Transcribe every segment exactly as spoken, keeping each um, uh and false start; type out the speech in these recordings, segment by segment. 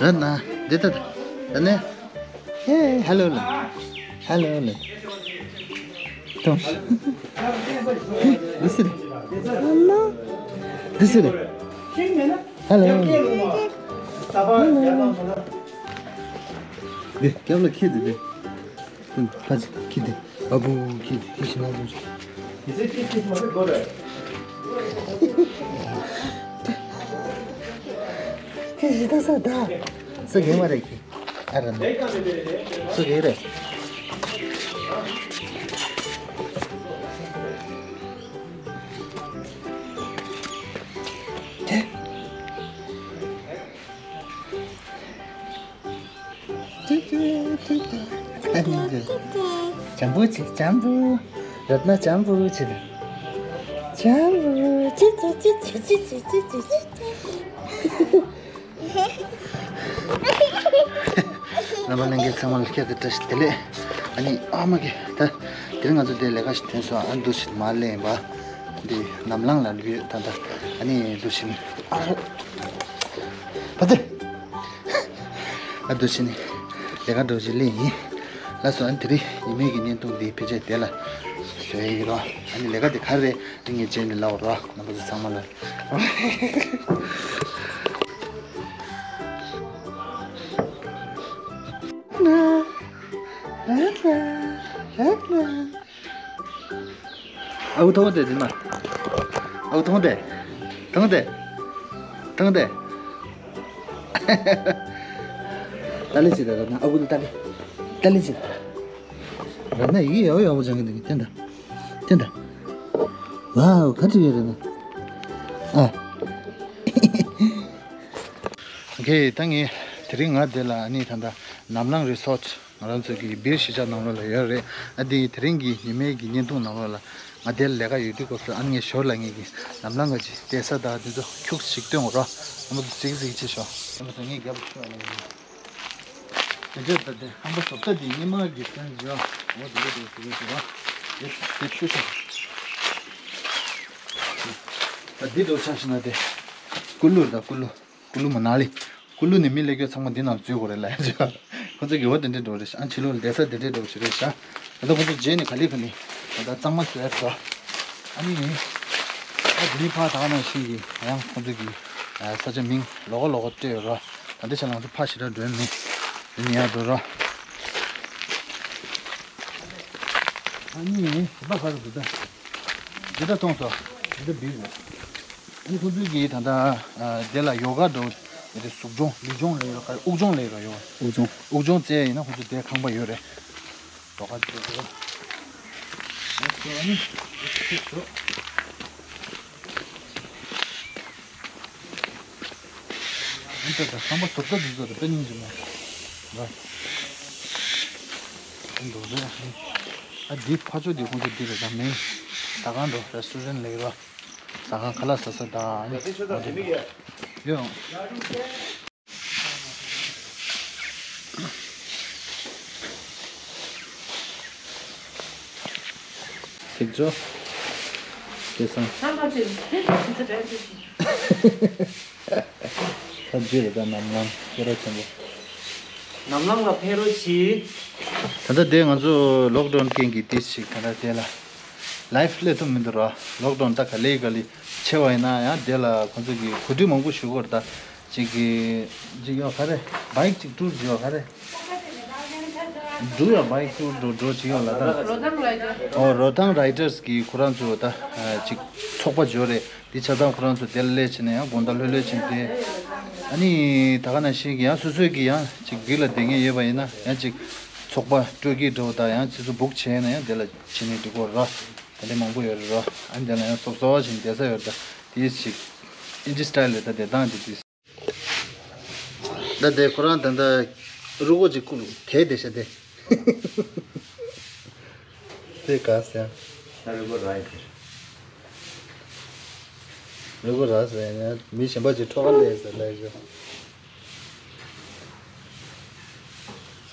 ར་ན་འདི་ད་ད་ནས། ཧེ་ཧ་ལོ་ལ། ཧ་ལོ་ལ། དོམ། འདི་སི་རེད། འདི་སི་རེད། ཧ་ལོ། འདི་རྒྱབ་ལ་ཁྱེར་འདི་འདི། ཕ་ཅི་ཁྱི་དེ། ཨ་བུ་ཁྱི་དེ་ཁྱི་ཤི་ན་བུ། ཁྱི་ཤི་ད་ས་ད། ས་གེ་མ་རེད་ཁྱི། ཨ་ར་ན། ས་གེ་རེད། ཏུ་ཏུ་ཏུ་ཏུ། ཨ་ནི་འདི། ཇམ་པོ་ཆེ་ཇམ་པོ། རཏྣ་ཇམ་པོ་ཆེ་ན། ཇམ་པོ་ཆེ་ཆེ་ཆེ། རྣམ་པ་ལྷན་རྒྱས་ཚང་མ་ལ་བསྐྱར་དུ་བཀྲ་ཤིས་བདེ་ལེགས། ཨ་ནི་ཨ་མ་གི་ད་དེ་རིང་ང་ཚོ་དེ་ལས་ཀ་ཞིག་ཐོན་སོང་། ཨ་འདུག་ཞིག་མ་ལེན་པ། འདི་ནམ་ལངས་ལ་ལུས་ཡོད་ད་ད། ཨ་ནི་འདུག་ཞིག་ཨ། ཕ་ཙེ། ཨ་འདུག་ཕྱི་ནས་ལས་ཀ་འགྲོ་བཞིན་ལས་ཡིན། ལགས་སོ། ཨ་ནི་དེ་རིང་ཉི་མའི་གི་བརྙན་ཐུང་འདི་ཕལ་ཆེར་དེ་ལ་བཟོས་ཡིན་རོགས། ཨ་ནི་ལས་ཀ་དེ་ག་རེ་རེད་ངས་རྗེས་ནས་ལབ་རོགས། རྣམ་པ་ཚོ་ཚང་མ་ལ། ཨ་ཁུ་ཐོག་དེ་དེ་མ། ཨ་ཁུ་ཐོག་དེ། ཐོག་དེ། ཐོག་དེ། ཏཱ་ལི་ཅི་ད་ར་ན། ཨ་ཁུ་ཏཱ་ལི། ཏཱ་ལི་ཅི་ད་ར། ར་ན་ཡི་ཡོ་ཡོ་བོ་ཅང་གི་འདུག་གི། ཏན་ད། ཏན་ད། ཝའོ་ག་ཅི་ཡོད་ར་ན། ཨ། ཨོ་ཁེ། ད་ངས་དེ་རིང་ང་དེ་ལ་ཨ་ནི་ད་ལྟ་ནམ་ལངས་རི་སོ་ཊི། ང་རང་ཚོ་གི་སྦིར་གཞིས་ཆགས་ནང་ལོགས་ལ་ཡོད་རེད། ཨ་དེ་དེ་རིང་གི་ཉི་མའི་གི་བརྙན་ཐུང་ནང་ལོགས་ལ་ང་དེར་ལས་ཀ་ཡོད་དུས་སྐབས་སུ། ཨ་ནི་ངས་ཞོར་ལ་ངས་ཀྱི་ནམ་ལངས་ཀྱི་བསྡད་ས་དང་དེ་ཚོ་ཁྱུག་ཅིག་སྟོན་དགོས་ར། ཨ་མ་ཚོ་གཟིགས་གཟིགས་བྱེད་ཤོག་ཨ་མ་ཚོ་ངས་རྒྱབ་ལ་ཤོག་ཨ་ལ་ཡིན། དེ་འདྲ་ད་དེ་ཧམ་པ་བཟོ་ལྟ་དེ་སྙེ་མ་གི་སྟོན་བྱེད་ཨ། འོ་དེ་འདྲ་དེ་དེ་འདྲ་བྱེད་ཨ། དེ་དེ་ཆུ་ཤོག་ད་འདི་འགྲོ་ཆ་ཞིག་ན་དེ་ཀུ་ལུར་ད་ཀུ་ལུ། ཀུ་ལུ་མ་ན་ལི། ཀུ་ལུ་ནས་མི་སླེབས་རྒྱུ་ཚང་མ་འདི་ནང་འཛུལ་དགོས་རེད་ལབ་ཡ་ཅིག་ཁོ་ཚོ་གི་འོ་དེ་འདྲས་འགྲོ་རེད་ཤག་ཨ་ཕྱི་ལོགས་ལ་བསྡད་ས་དེ་འདྲས་འགྲོ་ཞིག་རེད་ཤག་ད་ལྟ་ཁོ་ཚོ་རྗེས་ནས་ག་ལེ་ག་ལེ་ད་ལྟ་གཙང་མ་བཟོས་འགྲོ། ཨ་ནི་ཨ་དེ་ནི་ཕ་ད་ག་ནང་བཞིན་གྱི་ཡང་ཁོ་ཚོ་གི་ས་ཆ་མིང་ལོགས་ཀ་ལོགས་ཀ་སྤྲད་ཡོད་ར། ད་འདི་ཆ་ལ་ང་ཚོ་ཕ་ཞེ་དྲག་འགྲོ་མེད། འདི་ནི་ཡར་འགྲོ་ར། ཨ་ནི་ཞིམ་པ་ག་རེ་འདུག་ད། འདི་ད་མཐོང་སོང་། འདི་ད་བིར་རེད། ཨ་ནི་ཁོ་ཚོའི་གི་ད་ལྟ་ཨ་དེ་ལ་ཡོ་ག་འགྲོ་དེ་གཟུགས་སྦྱོང་ལུས་སྦྱོང་ལས་རོགས། དབུགས་སྦྱོང་ལས་རོགས་ཡོ་ག་དབུགས་སྦྱོང་། དབུགས་སྦྱོང་རྩེ་ཡིན་ན་ཁོ་ཚོ་དེ་ཁང་པ་ཡོད་རེད། ཡོ་ག་དེ་རེད། ཨ་ནི་ཁོ་ཚོ་ཨ་ནི་ད་ལྟ་ཁང་པ་བཟོ་ལྟ་དེ་ཚོ་དཔེ་སྙིང་རྗེ་མོ་རེད། འདུག་རེད། ཨ་འདི་ཕ་ཆོས་དེ་ཁོང་ཚོ་འདི་རེད། ད་མིན་ཟ་ཁང་འགྲོ། རེ་སི་ཊོ་རན་ལས་རོགས། ཟ་ཁང་ཁ་ལག་ཟ་ས་དང་ཨ་ནི་ཡོད། ཐིག་ཇོ། སྐལ་བཟང་། ད་རྒྱུ་རེད་ད། ནམ་ལངས་ཕེབས་རོགས་ཆེན་པོ། ནམ་ལངས་ལ་ཕེབས་རོགས་གྱིས། ད་ལྟ་དེ་ང་ཚོ་ལོག་ཌའོན་རྐྱེན་གྱིས་དེ་ཞིག་ད་ལྟ་དེ་ལ་ལའིབ་སླེབས་ཐུབ་མི་འདུག་ར། ལོག་ཌའོན་ད་ག་ལེ་ག་ལེ་ཆེ་བ་ཡིན་ན་ཡང་དེ་ལ་ཁོང་ཚོ་གིས་གོ་སྒྲིག་མང་པོ་ཞུ་དགོས་རེད་ད། གཅིག་གི་གཅིག་ཡོད་ག་རེ། བྷའིཀ་གཅིག་ཊུར་གཅིག་ཡོད་ག་རེ། འགྲོ་ཡ་བྷའིཀ་ཊུར་འགྲོ་འགྲོ་གཅིག་ཡོད་ལ་ད། རོ་ཐང་རའི་ཌར། ཨོ་རོ་ཐང་རའི་ཌར་གྱི་ཁོ་རང་ཚོ་ད་གཅིག་ཚོགས་པ་འབྱོར་རེད། འདི་ཆ་ཚང་ཁོ་རང་ཚོ་དེ་ལ་སླེབས་བྱས་ནས་ཡང་དགོང་དག་ལྷོད་ལྷོད་བྱས་ཏེ། ཨ་ནི་ད་ག་ནང་བཞིན་གྱི་ཡང་སོ་སོའི་གི་ཡང་གཅིག་སྦིར་ལ་བསྡད་མཁན་ཡོད་པ་ཡིན་ན་ཡང་གཅིག་ཚོགས་པ་སྤྲོད་ཀྱི་འགྲོ་དང་ཡང་ཚིག་མཛོད་བུག་བྱས་ན་ཡང་དེ་ལ་བྱས་ནས་འགྲིག་གོ་ར། དེ་འདྲ་མང་པོ་ཡོད་རེད་ར། ཨ་ནི་དེ་ལ་ཡང་སོབ་སོབ་བྱས་ནས་བསྡད་ས་ཡོད་རེད། ད་དེ་ཞིག་ཨིན་ཇི་སི་ཊའིལ་རེད། ད་བསྡད་སྟངས་དེ་དེ། ད་དེ་ཁོ་རང་ད་ལྟ་རུ་གོ་ཅིག་ཀུ་དེ་དེ་བྱས་ཏེ། དེ་ག་ཟེར། ད་རུ་གོ་ར་ཡི་དེ། རུ་གོ་ར་ཟེར་ན་མི་གཞན་པ་ཅིག་ཁྲོ་ག་ལས་ཟེར་ལས་ཞོ།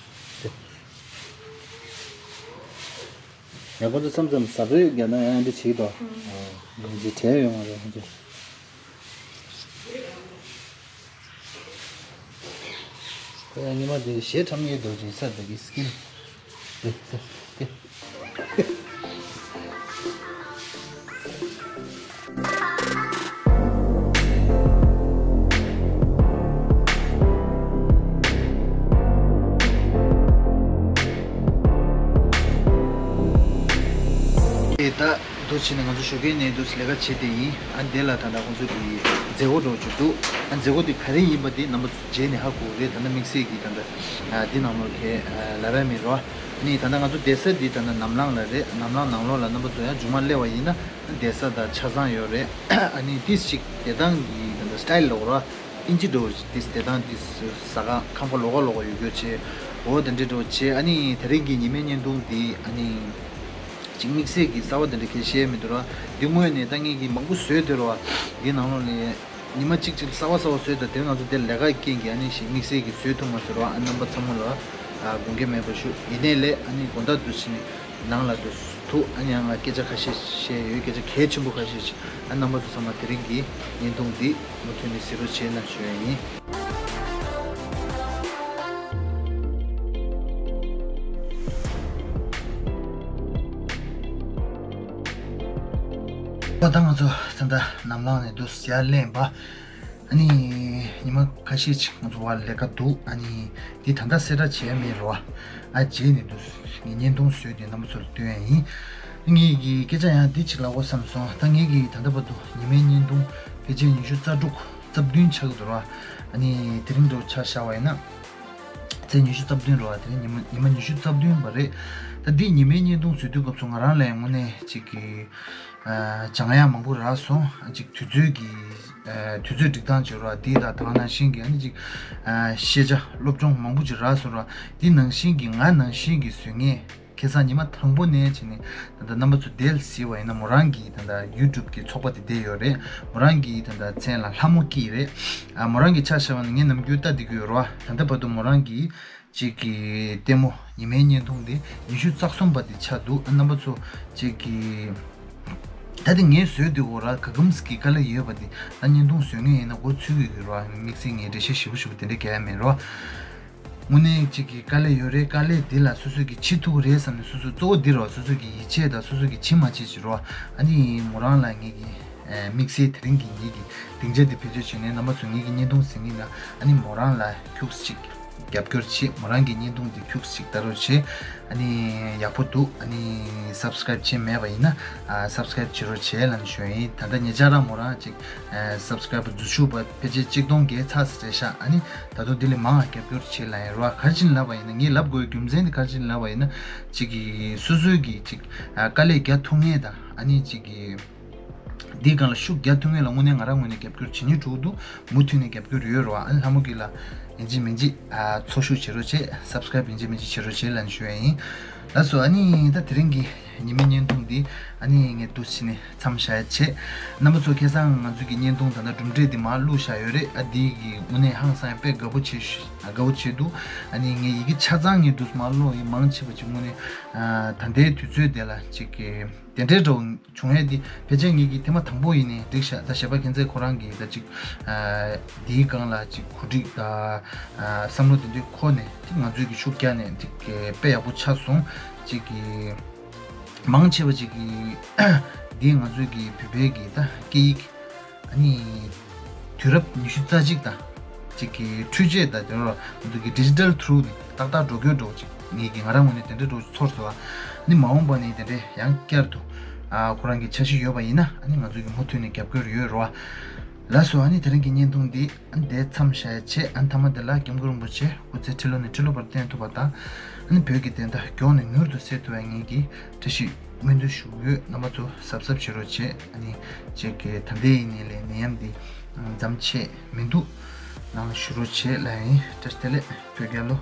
ཡང་ཁོ་ཚོ་མཚམས་མཚམས་ཟ་འབྲུ་རྒྱག་ན་ཡང་འདི་བྱེད་དོ། ཡང་ཅིག་བྲལ་ཡོང་བ་རེད་ཁོ་ཚོ། ཁོ་ཡང་ཉི་མ་དེ་ཞེ་ཁྲམ་ངེས་འདུག་ཅིག་ས་དེ་གི་སྐྱིན། དེ་ས་དེ། ད་དུ་ཕྱིན་ནས་ང་ཚོ་ཞོགས་ཀའི་ནས་དུ་ལས་ཀ་བྱེད་དེ་ཡིན། ཨ་འདི་ལ་ད་ལྟ་ཁོང་ཚོ་གི་མཛད་སྒོ་འགྲོ་བཅུག་འདུག་ཨ་མཛད་སྒོ་དེ་ག་རེ་ཡིན་པ་དེ་རྣམ་པ་ཚོ་རྗེས་ནས་ཧ་གོ་རེད། ད་ལྟ་དམིགས་བསལ་གྱི་ད་ལྟ་འདི་ནང་ལོགས་ཁའི་ལབ་ཡ་མེད་རོ། ཨ་ནི་ད་ལྟ་ང་ཚོ་བསྡད་ས་འདི་ད་ལྟ་ནམ་ལངས་ལ་རེད། ནམ་ལངས་ནང་ལོགས་ལ་རྣམ་པ་ཚོ་ཡང་མཇུག་མ་སླེབས་པ་ཡིན་ན་བསྡད་ས་དང་ཆ་ཚང་ཡོད་རེད། ཨ་ནི་ཏིས་ཅིག་བསྡད་སྟངས་ཀྱི་ད་ལྟ་སི་ཊའིལ་ལོག་རོ། ཨིན་ཇི་འགྲོ་ཏིས་བསྡད་སྟངས་ཏིས་ཟ་ཁང་ཁང་པ་ལོག་ལོག་ཡོད་རྒྱུ་ཆེ། འོ་དེ་འདྲ་འགྲོ་ཆེ། ཨ་ནི་དེ་རིང་གི་ཉི་མའི་བརྙན་ཐུང་འདི་ཨ་ནི། ཅིག་དམིགས་བསལ་གྱི་གསར་བ་དེ་འདྲ་གས་བཤད་མི་འདུག་ར། འདི་དངོས་ནས་ད་ངེད་ཀྱིས་མང་པོ་བཟོས་དེ་ར་བ། འདི་ནང་ལོགས་ནས་ཉི་མ་གཅིག་གཅིག་གསར་བ་གསར་བ་བཟོས་དང་དེ་ང་ཚོ་དེ་ལས་ཀ་རྐྱེན་གྱིས་ཨ་ནི་ཞིག་དམིགས་བསལ་གྱི་བཟོས་ཐུབ་མ་སོང་ར། ཨ་རྣམ་པ་ཚང་མ་ལ་དགོངས་འགལ་མེད་པ་ཞུ། ཡིན་ནའི་ལས་ཨ་ནི་དགོང་དག་དུ་ཕྱིན་ནས་ནང་ལ་དུ་ཐུག་ཨ་ནི་ང་སྐད་ཆ་ཁ་ཤས་བཤད་ཡོད། སྐད་ཆ་གལ་ཆེན་པོ་ཁ་ཤས་ཤིག་ཨ་རྣམ་པ་ཚོ་ཚང་མ་དེ་རིང་གི་བརྙན་ཐུང་འདི་མུ་མཐུད་ནས་གཟིགས་རོགས་བྱེད་ན་ཞུ་ཡ་ཡིན། ད་ལྟ་ང་ཚོ་ད་ལྟ་ནམ་ལངས་ནས་འདུག་ཟེར་ལེན་པ། ཨ་ནི་ཉི་མ་ཁ་ཤས་ཅིག་ང་ཚོ་བར་ལས་ཀ་འདུག་ཨ་ནི་འདི་ད་ལྟ་གསལ་བསྒྲགས་བྱས་མེད་རོ། ཨ་རྗེས་ནས་འདུག་ངས་བརྙན་ཐུང་བཟོས་ཏེ་རྣམ་པ་ཚོར་སྟོན་ཡ་ཡིན། ངས་ཀྱི་སྐད་ཆ་ཡང་འདི་ཅིག་ལབ་དགོས་བསམ་སོང་། ད་ངས་ཀྱི་ད་ལྟ་བར་དུ་ཉི་མའི་བརྙན་ཐུང་ཕལ་ཆེར་ཉི་ཤུ་རྩ་དྲུག་རྩ་བདུན་ཆགས་ཀྱི་འདུག་ར། ཨ་ནི་དེ་རིང་འདྲ་བོ་ཆ་བཞག་པ་ཡིན་ན། ཚེས་ཉི་ཤུ་རྩ་བདུན་རེད་བ། དེ་རིང་ཉི་མ་ཉི་མ་ཉི་ཤུ་རྩ་བདུན་པ་རེད། ད་འདི་ཉི་མའི་བརྙན་ཐུང་བཟོ་དུས་སྐབས་སུ་ང་རང་ལ་དངོས་གནས་ཅིག་གི་ཨ་སྦྱང་ཡག་མང་པོ་རག་སོང་། ཅིག་དུས་ཚོད་ཀྱི་ཨ་དུས་ཚོད་སྒྲིག་སྟངས་བྱེད་རོགས་འདི་དང་དེ་ནང་བཞིན་གྱི་ཨ་ནི་ཅིག་ཨ་ཤེས་བྱ་སློབ་སྦྱོང་མང་པོ་ཅིག་རག་སོང་ར། འདི་ནང་བཞིན་གྱི་ང་ནང་བཞིན་གྱི་བཟོ་མཁན། ཁ་སང་ཉི་མ་དང་པོ་ནས་བྱས་ནས་ད་ལྟ་རྣམ་པ་ཚོ་དེ་ལ་གཟིགས་པ་ཡིན་ན་མོ་རང་གི་ད་ལྟ་ཡུ་ཊུབ་གི་ཚོགས་པ་དེ་བསྡད་ཡོད་རེད། མོ་རང་གི་ད་ལྟ་མཚན་ལ་ལྷ་མོ་སྐྱིད་རེད། ཨ་མོ་རང་གི་ཆ་བཞག་པ་ན་ངས་ནམ་རྒྱུན་ལྟ་བསྡད་ཀྱི་ཡོད་རེད་བ། ད་ལྟ་བར་དུ་མོ་རང་གི་གཅིག་གི་ལྟད་མོ་ཉི་མའི་བརྙན་ཐུང་དེ་ཉི་ཤུ་རྩ་གསུམ་པ་དེ་ཆགས་འདུག་ཨ་རྣམ་པ་ཚོ་གཅིག་གི་ད་དེ་ངས་བཟོས་འདུག་གོ་ར། ག་གམ་སི་གི་དཀའ་ལས་ཡོད་པ་དེ་ད་བརྙན་ཐུང་བཟོ་མཁན་ཡིན་ན་འགོ་ཚུགས་ཀྱི་ཡོད་རེད་བ། དམིགས་བསལ་ངས་འགྲེལ་བཤད་ཞིབ་པོ་ཞིབ་པོ་དེ་འདྲ་རྒྱག་ཡ་མེད་རེད་བ། དངོས་གནས་གཅིག་གི་དཀའ་ལས་ཡོད་རེད། དཀའ་ལས་འདི་ལ་སོ་སོས་ཀྱི་བྱེད་ཐུབ་ཀྱི་རེད་བསམ་ནས་སོ་སོ་གཙོ་བོ་འདི་རེད་བ། སོ་སོས་ཀྱི་ཡིད་ཆེས་དང་སོ་སོས་ཀྱི་བྱེད་མ་བྱེད་ཅིག་རེད་བ། ཨ་ནི་མོ་རང་ལ་ངེད་ཀྱི་ཨ་དམིགས་བསལ་དེ་རིང་གི་ངེད་ཀྱི་སྡིངས་ཆ་འདི་བེད་སྤྱོད་བྱས་ནས་རྣམ་པ་ཚོ་ངེད་ཀྱི་བརྙན་ཐུང་གཟིགས་མཁན་ལ་ཨ་ནི་མོ་རང་ལ་ཁྱུག་ཙམ་ཅིག་རྒྱབ་སྐྱོར་བྱེད། མོ་རང་གི་བརྙན་ཐུང་འདི་ཁྱུག་ཙམ་ཅིག་ལྟ་རོགས་བྱེད། ཨ་ནི་ཡག་པོ་འདུག་ཨ་ནི་སབ་སི་ཀ་རེབ་བྱས་མེད་པ་ཡིན་ན་ཨ་སབ་སི་ཀ་རེབ་བྱེད་རོགས་བྱེད་ལབ་ནས་ཞུ་ཡ་ཡིན། ད་ལྟ་ཉེ་ཆར་རང་མོ་རང་ཅིག་ཨ་སབ་སི་ཀ་རེབ་འཛུལ་ཞུགས་པ་ཕལ་ཆེར་གཅིག་སྟོང་བརྒལ་ཚར་ཟེར་བྱས་ཤག་ཨ་ནི་ད་དུང་འདི་ལས་མང་བ་རྒྱབ་སྐྱོར་བྱེད་ལབ་ཡ་རེད་བ། ག་རེ་བྱས་ནས་ལབ་པ་ཡིན་ན་ངས་ལབ་དགོས་རྒྱུ་མཚན་དེ་ག་རེ་བྱས་ནས་ལབ་པ་ཡིན་ན་ཅིག་གི་སོ་སོའི་གི་ཅིག་ཨ་དཀའ་ལས་རྒྱག་ཐུབ་མཁན་དང་ཨ་ནི་ཅིག་གི་འདིའི་སྒང་ལ་ཤུགས་རྒྱག་ཐུབ་མཁན་ལ་དངོས་གནས་ང་རང་ངོས་ནས་རྒྱབ་སྐྱོར་བྱེད་སྙིང་བྲོ་འདུག་མུ་མཐུད་ནས་རྒྱབ་སྐྱོར་ཡོད་རེད་བ། ཨ་ནི་ལྷ་མོ་སྐྱིད་ལ་ཡིན་གཅིག་མིན་གཅིག་ཨ་འཚོ་བཞུགས་བྱེད་རོགས་བྱེད། སབ་སི་ཀ་རེབ་ཡིན་གཅིག་མིན་གཅིག་བྱེད་རོགས་བྱེད་ལབ་ནས་ཞུ་ཡ་ཡིན། ལགས་སོ། ཨ་ནི་ད་དེ་རིང་གི་ཉི་མའི་བརྙན་ཐུང་འདི་ཨ་ནི་ངས་འདུག་སེ་བྱས་ནས་མཚམས་བཞག་ཡ་བྱེད། རྣམ་པ་ཚོ་ཁ་སང་ང་ཚོ་གི་བརྙན་ཐུང་ད་ལྟ་གྲུབ་འབྲས་འདི་མར་བླུགས་བཞག་ཡོད་རེད། ཨ་འདི་གི་དངོས་གནས་ཧང་སང་ཡ་དཔེ་དགའ་པོ་བྱེད་ཞུ་ཨ་དགའ་པོ་བྱེད་འདུག་ཨ་ནི་ངས་ཡི་གེ་ཆ་ཚང་ངས་འདུག་སེ་མར་ཀློག་ཡིན། མང་ཆེ་བ་ཅིག་དངོས་གནས་ཨ་ད་ལྟའི་དུས་ཚོད་དེ་ལ་ཅིག་གི་དེ་འདྲའི་འདྲ་བོ་བྱུང་ཡས་འདི་ཕལ་ཆེར་ངེད་ཀྱིས་ཐེངས་མ་དང་པོ་ཡིན་ནའི་འགྲིག་ཤག་ད་གཞས་པ་མཁྱེན་བརྩེ་ཁོ་རང་གིས་ད་ཅིག་ཨ་འདིའི་སྒང་ལ་ཅིག་གོ་སྒྲིག་དང་ཨ་བསམ་བློ་དེ་འདྲའི་འཁོར་ནས་ཅིག་ང་ཚོས་ཀྱི་ཤུགས་རྒྱག་ནས་ཅིག་དཔེ་ཡག་པོ་ཆགས་སོང་། ཅིག་གི་མང་ཆེ་བ་ཅིག་གིས་འདིའི་ང་ཚོས་ཀྱི་བོད་པའི་གི་ད་སྐད་ཡིག་ཨ་ནི་དུས་རབས་ཉི་ཤུ་རྩ་གཅིག་དང་ཅིག་གི་འཕྲུལ་ཆས་དང་དེ་རོ་ང་ཚོ་གི་ཌི་ཇི་ཊལ་ཐུ་རུ་ནས་ཏག་ཏག་འགྲོ་རྒྱུ་འགྲོ་ཅིག་ངེད་ཀྱི་ང་རང་ངོས་ནས་དེ་འདྲ་འགྲོ་ཚོར་སོང་བ། ཨ་ནི་མ་འོངས་པ་ནས་དེ་འདྲ་ཡང་བསྐྱར་དུ་ཨ་ཁོ་རང་གི་འཆར་གཞི་ཡོད་པ་ཡིན་ན་ཨ་ནི་ང་ཚོ་གི་མུ་མཐུད་ནས་རྒྱབ་སྐྱོར་ཡོད་རོ། ལགས་སོ། ཨ་ནི་དེ་རིང་གི་བརྙན་ཐུང་འདི་ཨ་ནི་དེ་མཚམས་བཞག་ཡ་བྱེད། ཨ་ནི་མཐའ་མ་དེ་ལ་སྐྱབས་མགོན་རིན་པོ་ཆེ་སྐུ་ཚེ་ཁྲི་ལོ་ནས་ཁྲི་ལོ་བར་བརྟན་ཐུབ་པ་དང་། ཨ་ནི་བོད་ཀྱི་བདེན་མཐའ་མགྱོགས་ནས་མྱུར་དུ་གསལ་ཐུབ་པའི་ངེད་ཀྱི་བཀྲ་ཤིས་སྨོན་འདུན་ཞུ་གི་ཡོད། རྣམ་པ་ཚོ་གཟབ་གཟབ་བྱེད་རོགས་བྱེད། ཨ་ནི་ཅིག་གི་ད་ལྟའི་ཡིན་ནའི་ལས་ནད་ཡམས་འདི་མཚམས་ཆད་མི་འདུག་ནང་བཞུགས་རོགས་བྱེད་ལབ་ཡིན། བཀྲ་ཤིས་བདེ་ལེགས། བོད་རྒྱལ་ལོ།